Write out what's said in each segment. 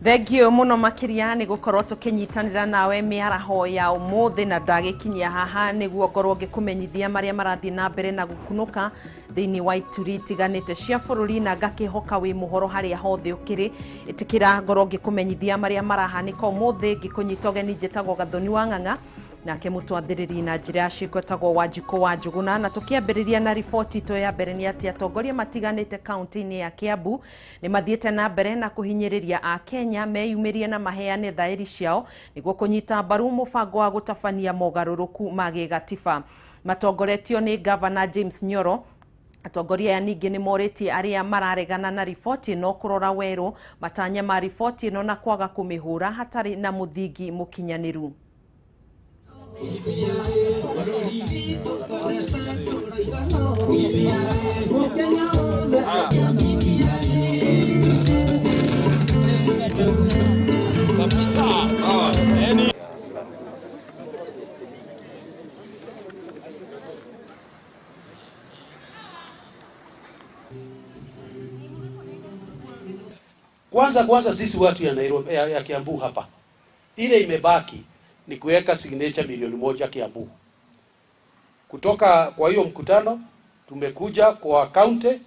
Thengiũ mũno makĩria nĩ gũkorwo tũkĩnyitanĩra nawe mĩaraho ya ũmũthĩ, na ndagĩkinyia haha nĩguo ngorwo ngĩkũmenyithia marĩa marathiĩ na mbere na gũkunũka thĩinĩ wa ituri itiganĩte cia bũrũri, na ngakĩhoka wĩ mũhoro harĩa hothe ũkĩrĩ. Ĩtĩkĩra ngorwo ngĩkũmenyithia marĩa marahanĩka ũmũthĩ, ngĩkũnyita ũgeni. Njĩtagwo Gathoni wa Ng'ang'a, nake mũtwathĩrĩri na njĩra ya ciĩko etagwo Wanjikũ wa Njũgũna. Na tũkĩambĩrĩria na riboti itũ ya mbere nĩ atĩ atongoria matiganĩte kaunti-inĩ ya Kiambu nĩ mathiĩte na mbere na kũhinyĩrĩria a Kenya meyumĩrie na maheane thaĩri ciao nĩguo kũnyita mbaru mũbango wa gũtabania mogarũrũku ma gĩgatiba matongoretio nĩ Gavana James Nyoro. Atongoria aya ningĩ nĩ morĩtie arĩa mararegana na riboti ĩno kũrora werũ matanya ma riboti ĩno na kwaga kũmĩhũra hatarĩ na mũthingi mũkinyanĩru. Kwanza kwanza sisi watu ya Nairobi, ya Kiambu hapa, ile imebaki ni kuweka signature 1 milioni Kiambu. Kutoka kwa hiyo mkutano tumekuja kwa county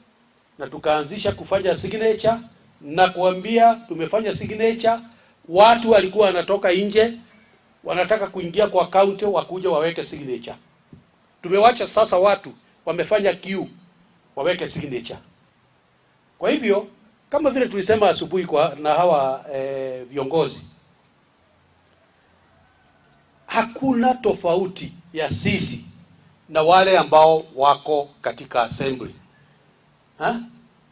na tukaanzisha kufanya signature na kuambia tumefanya signature. Watu walikuwa wanatoka nje wanataka kuingia kwa county wakuja waweke signature. Tumewacha sasa watu wamefanya queue waweke signature. Kwa hivyo kama vile tulisema asubuhi kwa na hawa viongozi, hakuna tofauti ya sisi na wale ambao wako katika assembly, ha?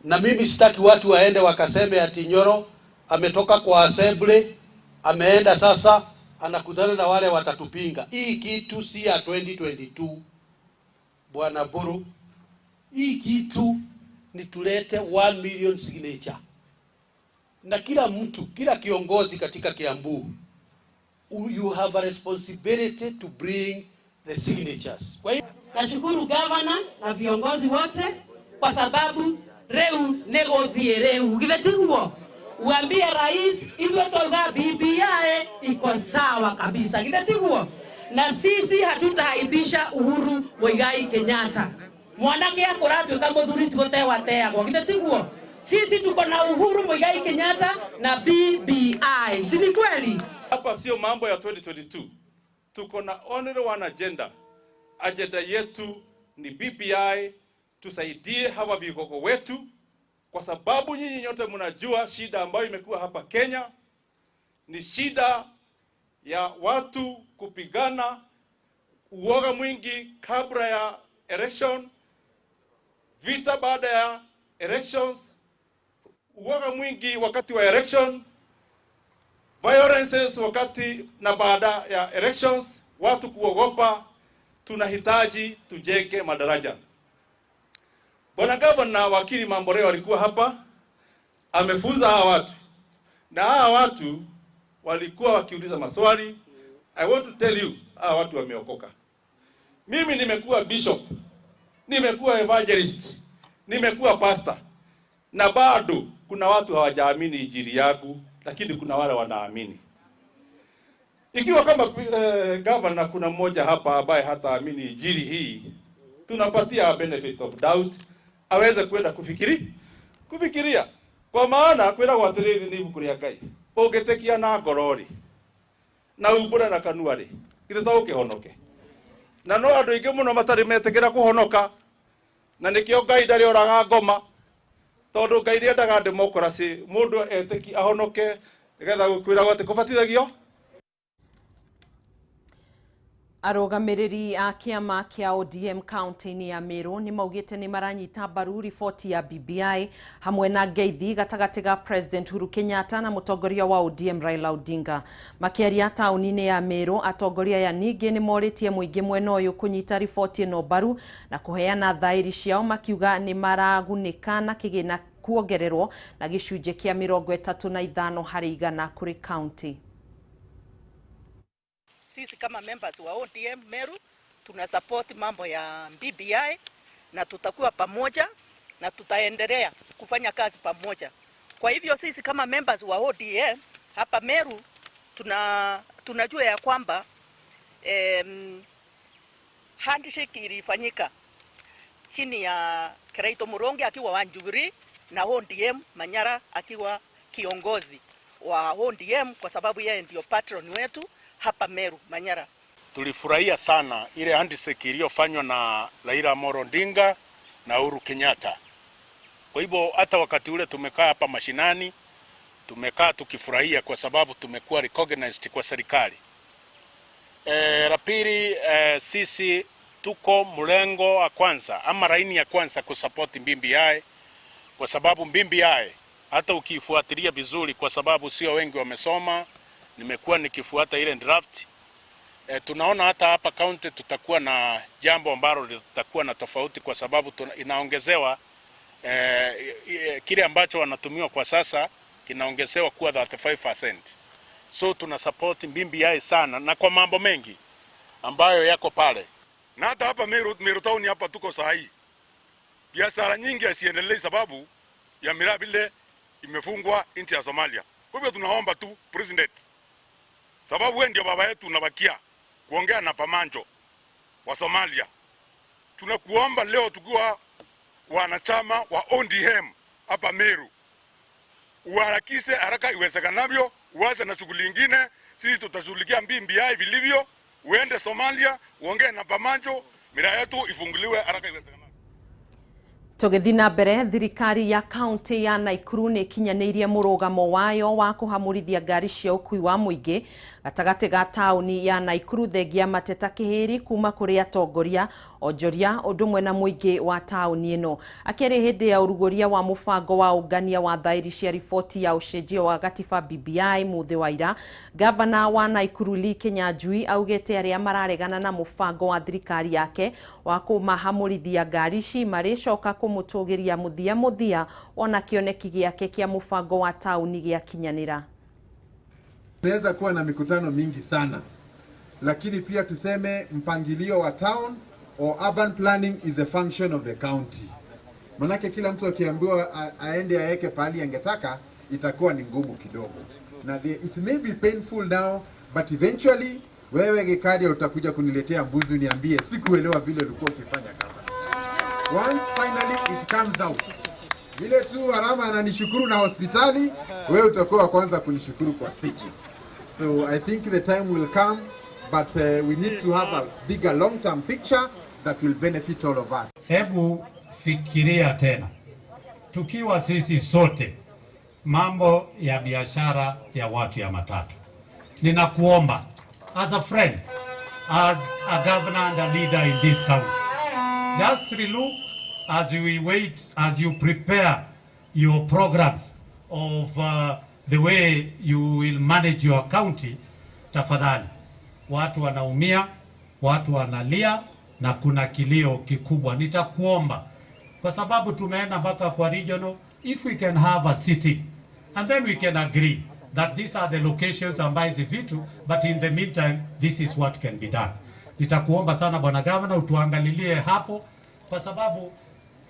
Na mimi sitaki watu waende wakaseme ati Nyoro ametoka kwa assembly ameenda sasa anakutana na wale watatupinga. Hii kitu si ya 2022, Bwana Buru, hii kitu ni tulete 1 million signature, na kila mtu, kila kiongozi katika Kiambu, you have a responsibility to bring the signatures. Kwa hiyo Nashukuru gavana na viongozi wote kwa sababu reu nĩgũthiĩ rĩu, githĩ tiguo? Uambie rais ithuĩ twauga BBI iko sawa kabisa, githĩ tiguo? Na sisi hatutaaibisha Uhuru Muigai Kenyatta. Mwanake akũra atuĩka mũthuri ti gũtewa teagwo, githĩ tiguo? Sisi tuko na Uhuru Muigai Kenyatta na BBI, si ni kweli? Hapa sio mambo ya 2022. Tuko na only one agenda. Agenda yetu ni BBI, tusaidie hawa vigogo wetu, kwa sababu nyinyi nyote mnajua shida ambayo imekuwa hapa Kenya ni shida ya watu kupigana, uoga mwingi kabla ya election, vita baada ya elections, uoga mwingi wakati wa election, violences wakati na baada ya elections, watu kuogopa. Tunahitaji tujenge madaraja. Bwana Gavana wakili Mamboleo alikuwa hapa, amefunza hawa watu, na hawa watu walikuwa wakiuliza maswali. I want to tell you, hawa watu wameokoka. Mimi nimekuwa bishop, nimekuwa evangelist, nimekuwa pastor, na bado kuna watu hawajaamini injili yangu, lakini kuna wale wanaamini. Ikiwa kama governor kuna mmoja hapa ambaye hataamini injili hii, tunapatia benefit of doubt aweze kwenda kufikiria, kwa maana kwiragwo atiriri ni ibuku ria Ngai, ũngĩtĩkia na ngoro rĩ na umbũre na kanua rĩ, githĩ to ũkĩhonoke? Na no andũ aingĩ mũno matarĩ metĩkĩra kũhonoka, na nĩkĩo Ngai ndarĩ oraga ngoma, tondũ Ngai nĩendaga democracy, mũndũ etĩki ahonoke, nĩgetha kwĩragwo atĩ kũbatithagio. Arũgamĩrĩri a kĩama kĩa ODM kaunti-inĩ ya Meru nĩ maugĩte nĩ maranyita mbaru riboti ya BBI hamwe na ngeithi gatagatĩ ga President Uhuru Kenyatta na mũtongoria wa ODM Raila Odinga. Makĩaria taũni-inĩ ya Meru, atongoria aya ningĩ nĩ morĩtie mũingĩ mwena ũyũ kũnyita riboti ĩno mbaru na kũheana thaĩri ciao, makiuga nĩ maragunĩka na kĩgĩna kuongererwo na gĩcunjĩ kĩa 35% kũrĩ kaunti. Sisi kama members wa ODM Meru tuna support mambo ya BBI na tutakuwa pamoja na tutaendelea kufanya kazi pamoja. Kwa hivyo sisi kama members wa ODM Hapa Meru tunajua ya kwamba handshake ilifanyika chini ya Kiraito Murungi akiwa wa Jubilee na ODM, Manyara akiwa kiongozi wa ODM, kwa sababu yeye ndio patron wetu hapa Meru Manyara. Tulifurahia sana ile handshake iliyofanywa na Raila Amolo Odinga na Uhuru Kenyatta. Kwa hivyo hata wakati ule tumekaa hapa mashinani, tumekaa tukifurahia kwa sababu tumekuwa recognized kwa serikali. La pili, sisi tuko mlengo wa kwanza ama laini ya kwanza kusupport BBI, kwa sababu BBI hata ukifuatilia vizuri, kwa sababu sio wengi wamesoma, nimekuwa nikifuata ile draft. Tunaona hata hapa county tutakuwa na jambo ambalo litakuwa na tofauti, kwa sababu inaongezewa kile ambacho wanatumiwa kwa sasa kinaongezewa kuwa 35%. So tuna support BBI sana na kwa mambo mengi ambayo yako pale. Na hata hapa Meru, Meru Town hapa tuko saa hii, biashara nyingi hasiendelei sababu ya miraa vile imefungwa nchi ya Somalia. Kwa hivyo tunaomba tu president, sababu wewe ndio baba yetu, unabakia kuongea na Pamanjo wa Somalia. Tunakuomba leo tukiwa wanachama wa ODM hapa Meru, uharakishe haraka iwezekanavyo, uanze na shughuli nyingine. Sisi tutashughulikia BBI vilivyo, uende Somalia uongee na Pamanjo, miraa yetu ifunguliwe haraka iwezekanavyo. Tũgĩthiĩ na mbere, thirikari ya kaunti ya Naikuru nĩ ĩkinyanĩirie mũrũgamo wayo wa kũhamũrithia ngari cia ũkui wa mũingĩ gatagatĩ ga taũni ya Naikuru, thengia mateta kĩhĩri kuma kũrĩ atongoria, onjoria ũndũ ũmwe na mũingĩ wa taũni ĩno. Akĩaria hĩndĩ ya ũrugũria wa mũbango wa ũngania wa thaĩri cia riboti ya ũcenjia wa gatiba BBI mũthĩ wa ira, gavana wa Naikuru Lee Kinyanjui augĩte arĩa mararegana na mũbango wa thirikari yake wa kũmahamũrithia ngari ici marĩcoka kũmũtũgĩria mũthia mũthia ona kĩoneki gĩake kĩa mũbango wa taũni gĩakinyanĩra. Tunaweza kuwa na mikutano mingi sana, lakini pia tuseme mpangilio wa town or urban planning is a function of the county. Manake kila mtu akiambiwa aende aeke pahali angetaka itakuwa ni ngumu kidogo, na it may be painful now but eventually wewe Gikaria utakuja kuniletea mbuzi uniambie sikuelewa vile ulikuwa ukifanya kama. Once finally it comes out, vile tu Arama ananishukuru na hospitali, wewe utakuwa wa kwanza kunishukuru kwa stitches. So I think the time will come, but we need to have a bigger long-term picture that will benefit all of us. Hebu fikiria tena, tukiwa sisi sote mambo ya biashara ya watu ya matatu, ninakuomba as a friend, as a governor and a leader in this county, just relook as we wait, as you prepare your programs of the way you will manage your county. Tafadhali, watu wanaumia, watu wanalia na kuna kilio kikubwa. Nitakuomba kwa sababu tumeenda mpaka kwa regional, if we can have a city and then we can agree that these are the locations ambayo hizi vitu, but in the meantime this is what can be done. Nitakuomba sana bwana governor, utuangalilie hapo, kwa sababu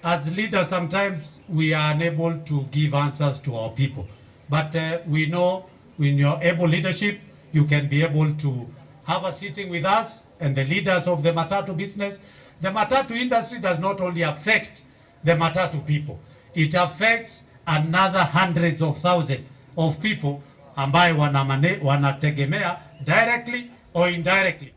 as leaders sometimes we are unable to give answers to our people, but we know in your able leadership you can be able to have a sitting with us and the leaders of the matatu business. The matatu industry does not only affect the matatu people, it affects another hundreds of thousands of people ambaye wanategemea directly or indirectly.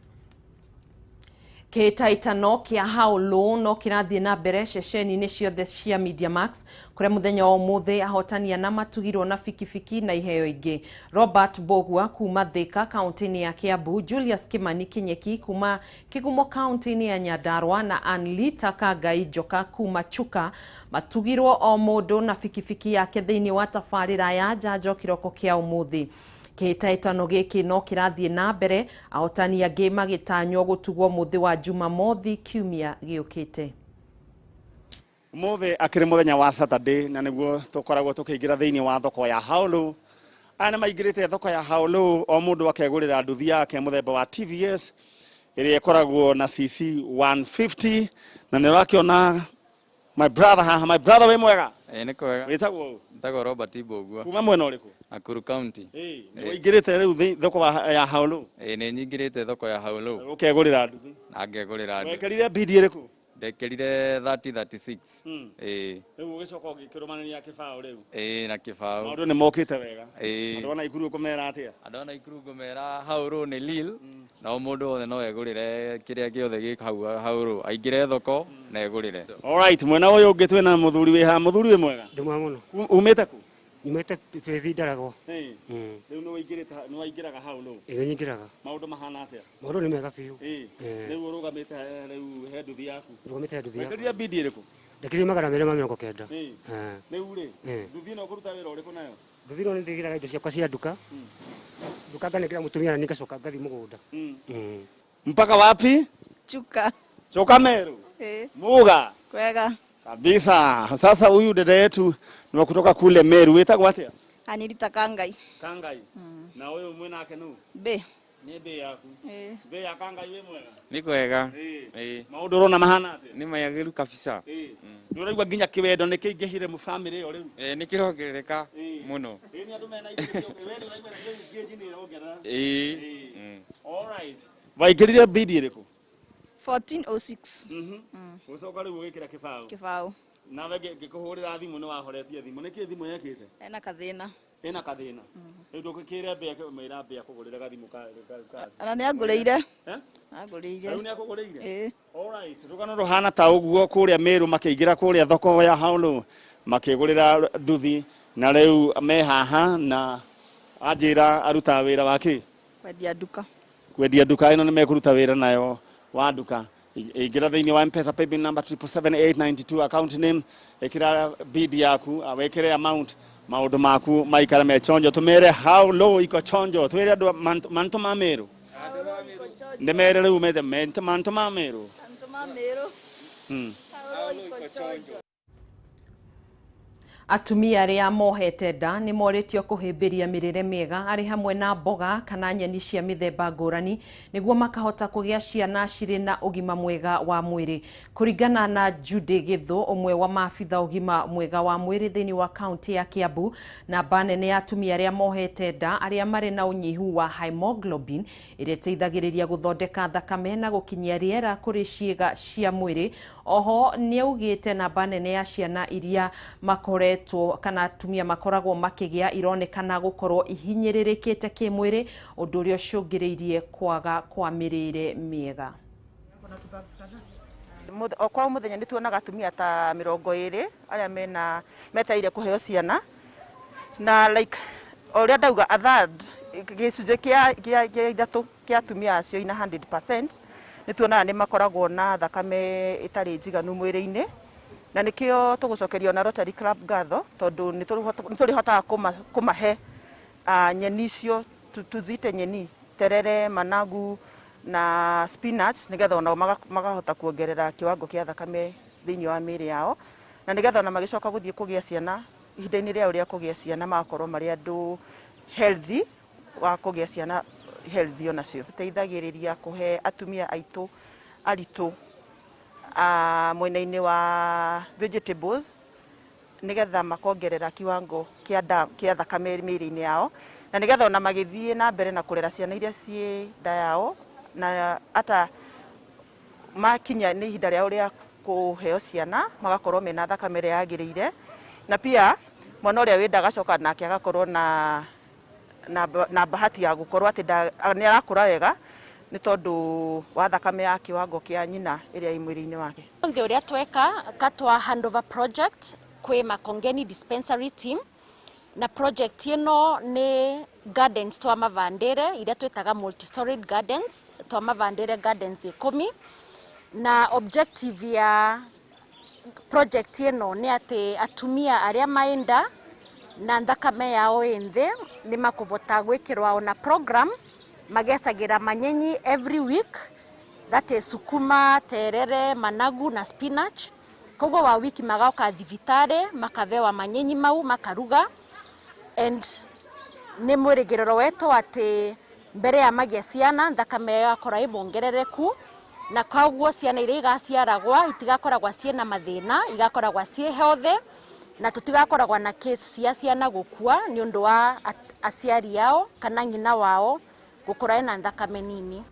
Kĩhĩtahĩtano kĩa Haũlũ no kĩrathiĩ na mbere ceceni-inĩ ciothe cia Media Max, kũrĩa mũthenya wa ũmũthĩ ahotani ana matugirwo na bikibiki na iheo ingĩ. Robert Mbugua kuma Thika kaunti-inĩ ya Kiambu, Julius Kimani Kinyeki kuma Kigumo kaunti-inĩ ya Nyandarua na Anlita Kangai Njoka kuma Chuka matugirwo o mũndũ na bikibiki yake thĩinĩ wa tabarĩra ya njanjo kĩroko kĩa ũmũthĩ. Kĩhĩtahĩtano gĩkĩ no kĩrathiĩ na mbere, ahotani angĩ magĩtanywo gũtugwo mũthĩ wa Jumamothi kiumia gĩũkĩte. Umuthi akĩrĩ mũthenya wa Saturday na nĩguo tũkoragwo tũkĩingĩra thĩinĩ wa thoko ya Haũlũ. Aya nĩ maingĩrĩte thoko ya Haũlũ, o mũndũ akegũrĩra nduthi yake mũthemba wa TVS ĩrĩa ĩkoragwo na CC 150, na nĩ ũrakĩona my brother haha. My brother, wĩ mwega? Ĩ nĩ kwega. Wĩtagwo ũ? Njĩtagwo Robert Mbũgua. Kuma mwena ũrĩkũ? Nakuru County. Nĩ waingĩrĩte rĩu thoko ya Haulu? Ĩ nĩ nyingĩrĩte thoko ya Haulu. Ũkegũrĩra nduthi? Na ngegũrĩra nduthi. Wekĩrire bidi ĩrĩkũ? Ndekĩrire 3036. Ĩ. Rĩu ũgĩcoka ũgĩkĩrũmanĩria kĩbaũ rĩu? Ĩ na kĩbaũ. Maũndũ nĩ mokĩte wega. Ĩ. Andũ a Naikuru ũkũmera atĩa? Andũ a Naikuru ngũmera Haulu nĩ Lil na o mũndũ wothe no egũrĩre kĩrĩa gĩothe gĩ hau Haulu. Aingĩre thoko na egũrĩre. Alright, mwena ũyũ ũngĩ twĩna mũthuri wĩ haha. Mũthuri wĩ mwega? Ndĩ mwega mũno. Umĩte kũ? Nyumĩte Bĩthi Ndaragwa. Rĩu nĩ waingĩrĩte, nĩ waingĩraga Haulu? Ĩ nĩ nyingĩraga. Maũndũ mahana atĩa? Maũndũ nĩ mega biũ. Rĩu ũrũgamĩte rĩu he nduthi yaku? Ndũgamĩte nduthi yakwa. Wekĩrire bidi ĩrĩkũ? Ndekĩrire 290. Rĩu rĩ, nduthi ĩno ũkũruta wĩra ũrĩkũ nayo? Nduthi ĩno nĩ ndĩgĩraga indo ciakwa cia nduka. Nduka nganengera mũtumia na niĩ ngacoka ngathiĩ mũgũnda. Mpaka wapi? Chuka. Chuka Meru. Muga. Kwega. Kabisa. Sasa huyu dada yetu ni wa kutoka kule Meru. Wĩtagwo atĩa? Anirita Kangai. Kangai. Na ũyũ mwĩnake nũ? Be. Nĩ ndĩ yaku. Ndĩ ya Kangai wĩ mwega? Nĩ kwega. Maũndũ ũrona mahana atĩa? Nĩ mayagĩru kabisa. Nĩ ũraigua nginya kĩwendo nĩ kĩingĩhire mu family ĩyo rĩu? Ĩ nĩ kĩrongerereka mũno. Ĩ nĩ andũ mena indo, we nĩ ũraigua rĩu ngĩnji nĩ ĩrongerera. Ĩ. All right. Waingĩrire bidi ĩrĩkũ? 1406. Ũcoka rĩu ũgĩkĩra kĩbaũ. Kĩbaũ. Nawe ngĩkũhũrĩra thimũ nĩ wahoretie thimũ. Nĩkĩ thimũ yekĩte? Ena kathĩna. Ĩna kathĩna. Rĩu ndũgĩkĩre mbĩa mwĩra mbĩa kũgũrĩra gathimũ ka. Ona nĩ angũrĩire. Eh? Angũrĩire. Rĩu nĩ akũgũrĩire? Ĩ. All right. Rũgano rũhana ta ũguo kũrĩa Meru makĩingĩra kũrĩa thoko ya Haulu makĩgũrĩra nduthi na rĩu me haha na anjĩra arutaga wĩra wa kĩ? Kwendia nduka. Kwendia nduka ĩno nĩ mekũruta wĩra nayo wa nduka. Ingĩra thĩinĩ wa M-Pesa paybill number 777892 account name, ĩkĩra bid yaku, wĩkĩre amount, maũndũ maku maikare me chonjo. Tũmere how low iko chonjo. Twĩre andũ manto ma Meru. Ndĩmere rĩu methe manto ma Meru. Manto ma Meru. How low iko chonjo. Atumia arĩa mohete nda nĩ morĩtio kũhĩmbĩria mĩrĩre mĩega arĩ hamwe na mboga kana nyeni cia mĩthemba ngũrani nĩguo makahota kũgĩa ciana cirĩ na ũgima mwega wa mwĩrĩ. Kũringana na Judy Gĩthũ, ũmwe wa maabitha ũgima mwega wa mwĩrĩ thĩinĩ wa kaunti ya Kiambu, namba nene ya atumia arĩa mohete nda arĩa marĩ na ũnyihu wa hemoglobin ĩrĩa ĩteithagĩrĩria gũthondeka thakame na gũkinyia rĩera kũrĩ ciĩga cia mwĩrĩ. Oho nĩaugĩte namba nene ya ciana iria makoretwo kana atumia makoragwo makĩgĩa ironekana gũkorwo ihinyĩrĩrĩkĩte kĩmwĩrĩ, ũndũ ũrĩa ũcũngĩrĩirie kwaga kwa mĩrĩre mĩega. O kwa mũthenya nĩ tuonaga atumia ta 20 arĩa mena metereire kũheo ciana na like ũrĩa ndauga a third gĩcunjĩ kĩa ithatũ kĩa atumia acio ina 100% nĩ tuonaga nĩ makoragwo na thakame ĩtarĩ njiganu mwĩrĩ-inĩ na nĩkĩo tũgũcokeria ona Rotary Club ngatho tondũ nĩ tũrĩhotaga kũmahe nyeni icio tuzite nyeni terere, managu na spinach nĩgetha onao makahota kuongerera kiwango kĩa thakame thĩinĩ wa mĩĩrĩ yao na nĩgetha ona magĩcoka gũthiĩ kũgĩa ciana ihinda-inĩ rĩao rĩa kũgĩa ciana magakorwo marĩ andũ healthy wa kũgĩa ciana healthy onacio. Teithagĩrĩria kũhe atumia aitũ aritũ mwena-inĩ wa vegetables nĩgetha makongerera kiwango kĩa thakame mĩĩrĩ-inĩ yao na nĩgetha ona magĩthiĩ na mbere na kũrera ciana iria ciĩ nda yao na ata makinya nĩ ihinda rĩao rĩa kũheo ciana magakorwo mena thakame ĩrĩa yagĩrĩire na pia mwana ũrĩa wĩ nda agacoka nake agakorwo na bahati ya gũkorwo atĩ nĩ arakũra wega nĩ tondũ wa thakame ya kiwango kĩa nyina ĩrĩa ĩ mwĩrĩ-inĩ wake. Ũndũ ũrĩa tweka katwa handover project kwĩ Makongeni dispensary team na project ĩno nĩ gardens twamavandĩre iria twĩtaga multi-storied gardens, twamavandĩre gardens 10 na objective ya project ĩno nĩ atĩ atumia arĩa maenda na thakame yao ĩ nthĩ nĩ makũvota gwĩkĩrwa ona program magecagĩra manyenyi every week, that is sukuma, terere, managu na spinach. Koguo wa wiki magoka thibitarĩ makavewa manyenyi mau makaruga and nĩ mwĩrĩgĩrĩro wetu atĩ mbere ya magĩa ciana thakame yao yakorwo ĩ mongerereku na koguo ciana iria igaciaragwa itigakoragwa ciĩna mathĩna, igakoragwa ciĩ healthy Na tutigakoragwa na case cia ciana gukua ni undu wa aciari ao kana ng'ina wao gukora ena nthakame nini.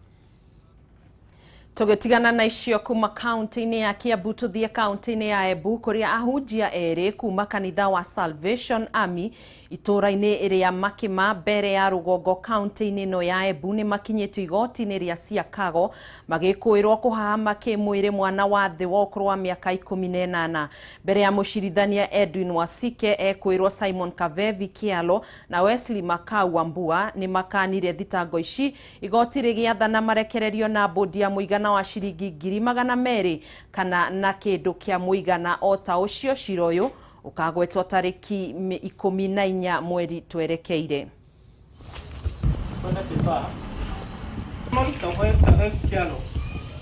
Tũgĩtigana na icio kuma kaunti-inĩ ya Kiambu tũthiĩ kaunti-inĩ ya Embu kũrĩa ahunjia erĩ kuma kanitha wa Salvation Army itũũra-inĩ rĩa Makima mbere ya rũgongo kaunti-inĩ ĩno ya Embu nĩ makinyĩtio igoti-inĩ rĩa Siakago magĩkũĩrwo kũhahama kĩmwĩrĩ mwana wa thĩ wa ũkũrũ wa mĩaka 18. Mbere ya mũcirithania Edwin Wasike ekwĩrwo Simon Kavevi Kialo na Wesley Makau Wambua nĩ makanire thitango ici igoti rĩgĩathana marekererio na bodi ya mũigana wa ciringi 200,000 kana na kĩndũ kĩa mũigana o ta ũcio. Cira ũyũ ũkagwetwo tarĩki 14 mweri twerekeire.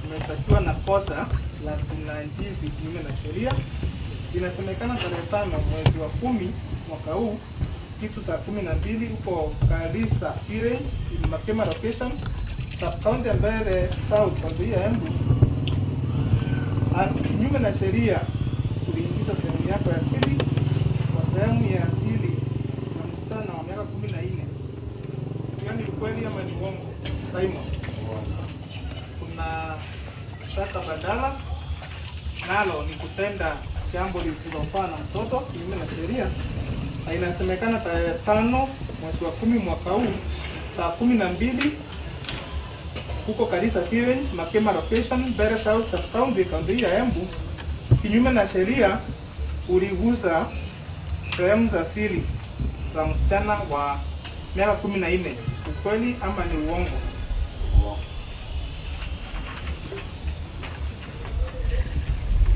Umeshtakiwa na kosa la kunajisi kinyume na sheria. Inasemekana tarehe 5 mwezi wa 10 mwaka huu kitu saa 12 huko Karisa Ire Makema location sub-county ya Mbeere South kaunti ya Embu, kinyume na sheria uliingiza sehemu yako ya siri kwa sehemu ya asili na msichana wa miaka 14. Hiyo ni ukweli ama ni uongo, Simon? Kuna shaka badala nalo ni kutenda jambo lisilofaa na mtoto kinyume na sheria. Na inasemekana tarehe 5 mwezi wa 10 mwaka huu saa 12 huko Karisa Kirenj, Makema location, Mbeere South sub-county, kaunti ya Embu, kinyume na sheria uligusa sehemu za siri za msichana wa miaka 14. Ukweli ama ni uongo?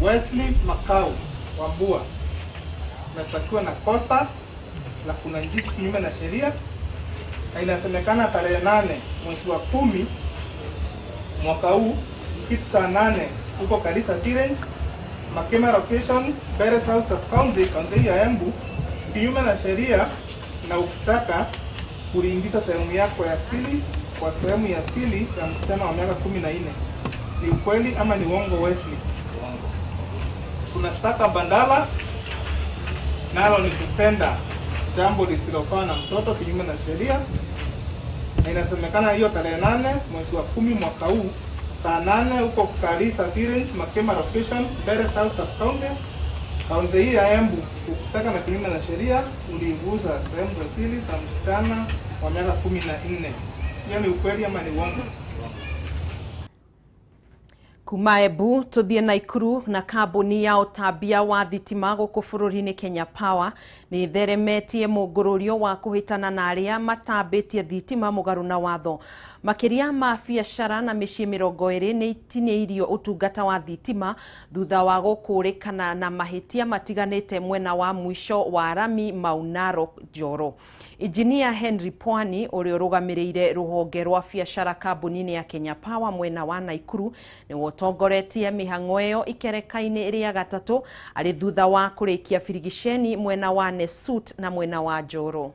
Wesley Makau Wambua umeshtakiwa na kosa la kunajisi kinyume na sheria, na inasemekana tarehe 8 mwezi wa 10 mwaka huu kitu saa 8 huko Karisa Kirenj, Makema location, Mbeere South sub-county, kaunti ya Embu, kinyume na sheria na ukitaka kuliingiza sehemu yako ya siri kwa sehemu ya siri ya msichana wa miaka 14. Ni ukweli ama ni uongo, Wesley? Uongo. Tunashtaka bandala nalo ni kutenda jambo lisilofaa na mtoto kinyume na sheria, na inasemekana hiyo tarehe 8 mwezi wa 10 mwaka huu saa 8 huko Karisa Kirenj, Makema location, Mbeere South sub-county, kaunti hii ya Embu, ukitaka na kinyume na sheria uliiguza sehemu za siri za msichana wa miaka 14. Hiyo ni ukweli ama ni uongo? Kuma Embu tuthie Naikuru na kambuni ya ũtambia wa thitima gũkũ bũrũri-inĩ Kenya Power nĩ ĩtheremetie mũngũrũrio wa kũhĩtana na arĩa matambĩtie thitima mũgarũ na watho. Makĩria ma biacara na mĩciĩ 20 nĩ itinĩirio ũtungata wa thitima thutha wa gũkũrĩkana na mahĩtia matiganĩte mwena wa mũico wa rami Mau Narok Njoro. Injinia Henry Pwani ũrĩa ũrũgamĩrĩire rũhonge rwa biacara kambuni-inĩ ya Kenya Power mwena wa Naikuru nĩwe ũtongoretie mĩhang'o ĩyo ikereka-inĩ rĩa gatatũ arĩ thutha wa kũrĩkia birigiceni mwena wa Nesut na mwena wa Njoro.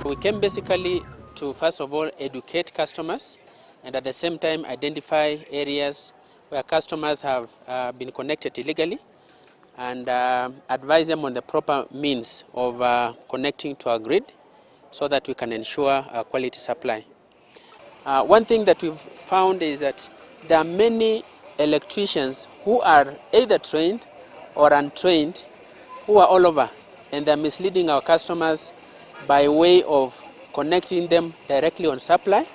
We came basically to, first of all, educate customers and at the same time identify areas where customers have been connected illegally and advise them on the proper means of connecting to our grid so that we can ensure a quality supply. One thing that we've found is that there are many electricians who are either trained or untrained who are all over, and they're misleading our customers by way of connecting them directly on supply,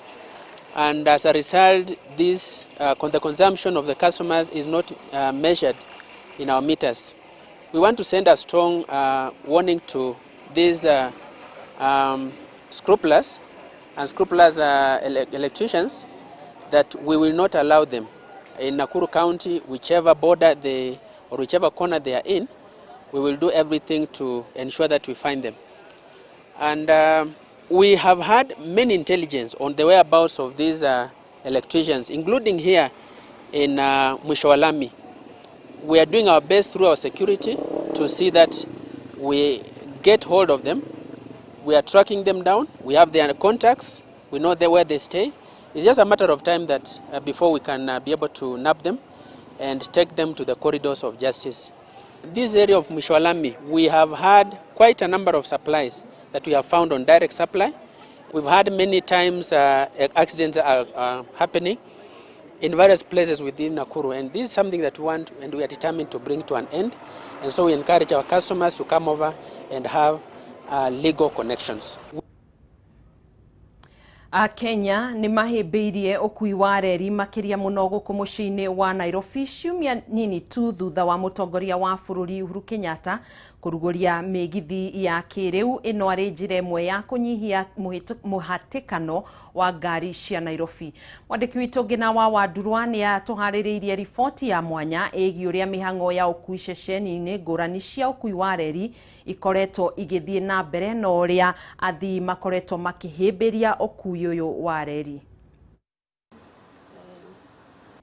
and as a result, this the consumption of the customers is not measured in our meters. We want to send a strong warning to these scrupulous and scrupulous electricians that we will not allow them in Nakuru County, whichever border they or whichever corner they are in, we will do everything to ensure that we find them. And We have had many intelligence on the whereabouts of these electricians, including here in Mwisho wa Lami. We are doing our best through our security to see that we get hold of them. We are tracking them down. We have their contacts. We know where they stay. It's just a matter of time that before we can be able to nab them and take them to the corridors of justice. This area of Mwisho wa Lami, we have had quite a number of supplies that we have found on direct supply. We've had many times accidents are happening in various places within Nakuru, and this is something that we want and we are determined to bring to an end. And so we encourage our customers to come over and have legal connections. Akenya nĩ mahĩmbĩirie ũkui wa reri makĩria mũno gũkũ mũciĩ-inĩ wa Nairobi ciumia nini tu thutha wa mũtongoria wa bũrũri Uhuru Kenyatta kũrugũria mĩgithi ya kĩrĩu ĩno arĩ njĩra ĩmwe ya kũnyihia mũhatĩkano wa ngari cia Nairobi. Mwandĩki witũ Ngina wa Wandurwa nĩ atũharĩrĩirie riboti ya mwanya ĩgiĩ ũrĩa mĩhang'o ya ũkui ceceni-inĩ ngũrani cia ũkui wa reri ikoretwo igĩthiĩ na mbere na ũrĩa athii makoretwo makĩhĩmbĩria ũkui ũyũ wa reri.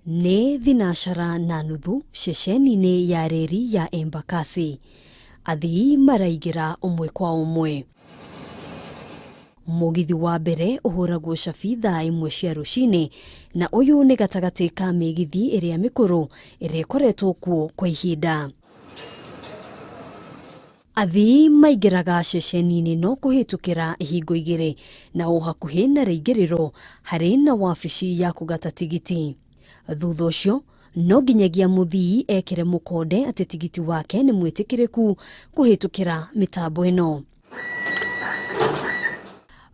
Nĩ 4:30 ceceni-inĩ ya reri ya Embakasi. Athii maraingĩra ũmwe kwa ũmwe. Mũgithi wa mbere ũhũragwo cabi thaa 1 cia rũcinĩ na ũyũ nĩ gatagatĩ ka mĩgithi ĩrĩa mĩkũrũ ĩrĩa ĩkoretwo kuo kwa ihinda. Athii maingĩraga ceceni-inĩ no kũhĩtũkĩra ihingo igĩrĩ na o hakuhĩ na rĩingĩrĩro harĩ na wabici ya kũgata tigiti. Thutha ũcio no nginyagia mũthii ekĩre mũkonde atĩ tigiti wake nĩ mwĩtĩkĩrĩku kũhĩtũkĩra mĩtambo ĩno.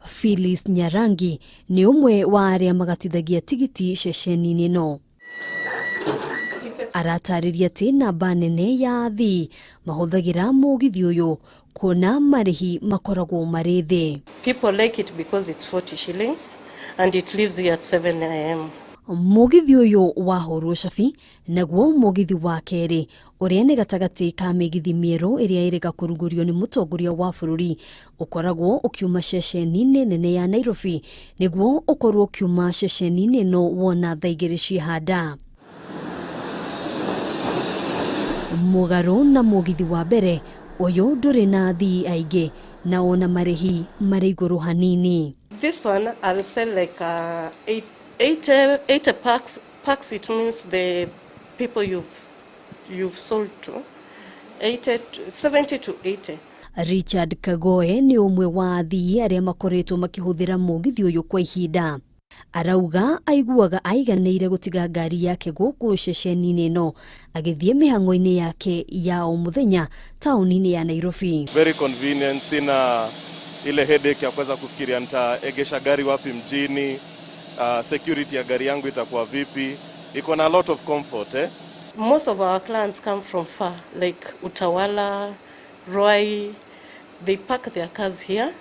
Phyllis Nyarangi nĩ ũmwe wa arĩa magatithagia tigiti ceceni-inĩ ĩno. Aratarĩria atĩ namba nene ya athii mahũthagĩra mũgithi ũyũ kuona marĩhi makoragwo marĩ thĩ. People like it because it's 40 shillings and it leaves here at 7 a.m. Mũgithi ũyũ wahũrwo cabi naguo mũgithi wa kerĩ ũrĩa nĩ gatagatĩ ka mĩgithi mĩerũ ĩrĩa ĩrĩga kũrugũrio nĩ mũtongoria wa bũrũri ũkoragwo ũkiuma ceceni-inĩ nene ya Nairobi nĩguo ũkorwo ũkiuma ceceni-inĩ ĩno wona thaa 2 ciahanda. Mũgarũ na mũgithi wa mbere ũyũ ndũrĩ na athii aingĩ na ona marĩhi marĩ igũrũ hanini. This one I'll sell like 80 packs. It means the people you've sold to 80, 70 to 80. Richard Kagoe nĩ ũmwe wa athii arĩa makoretwo makĩhũthĩra mũgithi ũyũ kwa ihinda. Arauga aiguaga aiganĩire gũtiga ngari yake gũkũ ceceni-inĩ ĩno agĩthiĩ mĩhang'o-inĩ yake ya o mũthenya taũni-inĩ ya Nairobi. Very convenient, sina ile headache ya kuweza kufikiria nitaegesha gari wapi mjini, security ya gari yangu itakuwa vipi. Iko na a lot of comfort. Most of our clients come from far, like Utawala, Ruai. They park their cars here.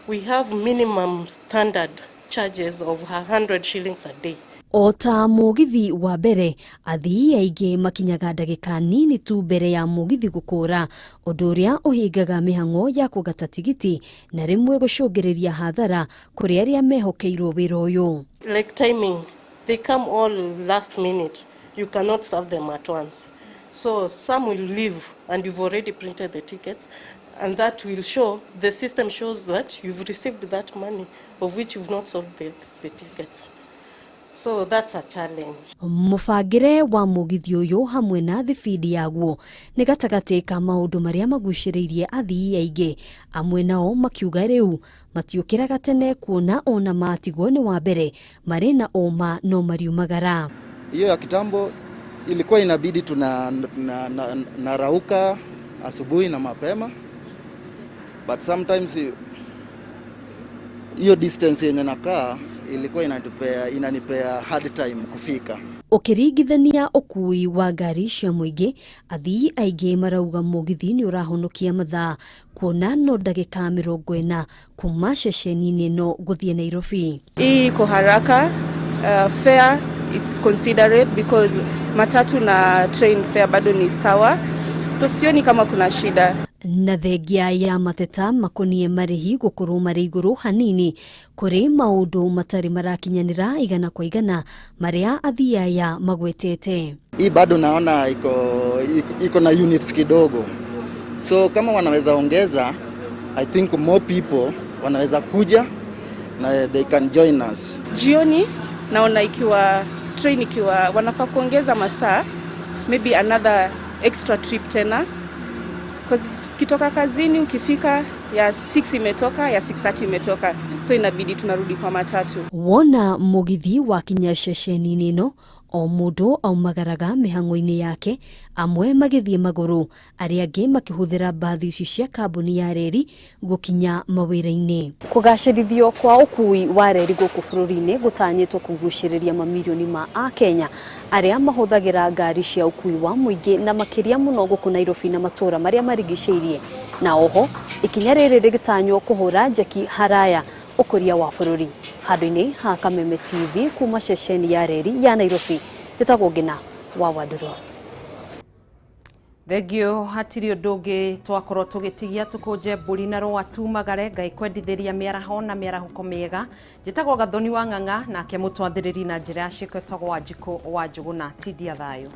We have minimum standard charges of 100 shillings a day. O ta mũgithi wa mbere athii aingĩ makinyaga ndagĩka nini tu mbere ya mũgithi gũkũra ũndũ ũrĩa ũhingaga mĩhang'o ya kũgata tigiti na rĩmwe gũcũngĩrĩria hathara kũrĩ arĩa mehokeirwo wĩra ũyũ. Like timing, they come all last minute. You cannot serve them at once. So some will leave and you've already printed the tickets, and that will show, the system shows that you've received that money of which you've not sold the tickets. So that's a challenge. Mũbangĩre wa mũgithi ũyũ hamwe na thibindi yaguo nĩ gatagatĩ ka maũndũ marĩa magucĩrĩirie athii aingĩ, amwe nao makiuga rĩu matiũkĩraga tene kuona ona matigwo nĩ wa mbere marĩ na ũma no mariumagara. Hiyo ya kitambo ilikuwa inabidi tuna narauka asubuhi na mapema, but sometimes hiyo distance yenye nakaa ilikuwa inanipea hard time kufika. Ũkĩringithania ũkui wa ngari cia mũingĩ, athii aingĩ marauga mũgithi nĩ ũrahonokia mathaa kuona no ndagĩka 40 kuma ceceni-inĩ ĩno gũthiĩ Nairobi. Hii iko haraka, fare it's considerate because matatu na train fare bado ni sawa, so sioni kama kuna shida. Na thengia ya mateta makonie marĩhi gũkorwo marĩ igũrũ hanini, kũrĩ maũndũ matarĩ marakinyanĩra igana kwa igana marĩa athii aya magwetete. Hii bado naona iko na units kidogo, so kama wanaweza ongeza, I think more people wanaweza kuja na they can join us. Jioni naona ikiwa train ikiwa wanafaa kuongeza masaa, maybe another extra trip tena, 'cause ukitoka kazini ukifika ya 6 imetoka, ya 6:30 imetoka, so inabidi tunarudi kwa matatu. Wona mugithi wakinya ceceni-inĩ ĩno, o mũndũ aumagaraga mĩhang'o-inĩ yake, amwe magĩthiĩ magũrũ, arĩa angĩ makĩhũthĩra mbathi ici cia kambuni ya reri gũkinya mawĩra-inĩ. Kũgacĩrithio kwa ũkui wa reri gũkũ bũrũri-inĩ gũtanyĩtwo kũgucĩrĩria mamirioni ma akenya arĩa mahũthagĩra ngari cia ũkui wa mũingĩ, na makĩria mũno gũkũ Nairobi na matũũra marĩa marigicĩirie. Na oho ikinya rĩrĩ rĩgĩtanywo kũhũra njeki haraya ũkũria wa bũrũri. Handũ-inĩ ha Kameme TV kuma ceceni ya reri ya Nairobi, njĩtagwo Ngina wa Wandũrũ. Thengio, hatirĩ ũndũ ũngĩ twakorwo tũgĩtigia tũkũnje mbũri na rũa tumagare. Ngai kwendithĩria mĩaraho na mĩarahũko mĩega. Njĩtagwo Gathoni wa Ng'ang'a, nake mũtwathĩrĩri na njĩra ya ciĩko etagwo Wanjikũ wa Njũgũna. Tindia thayũ.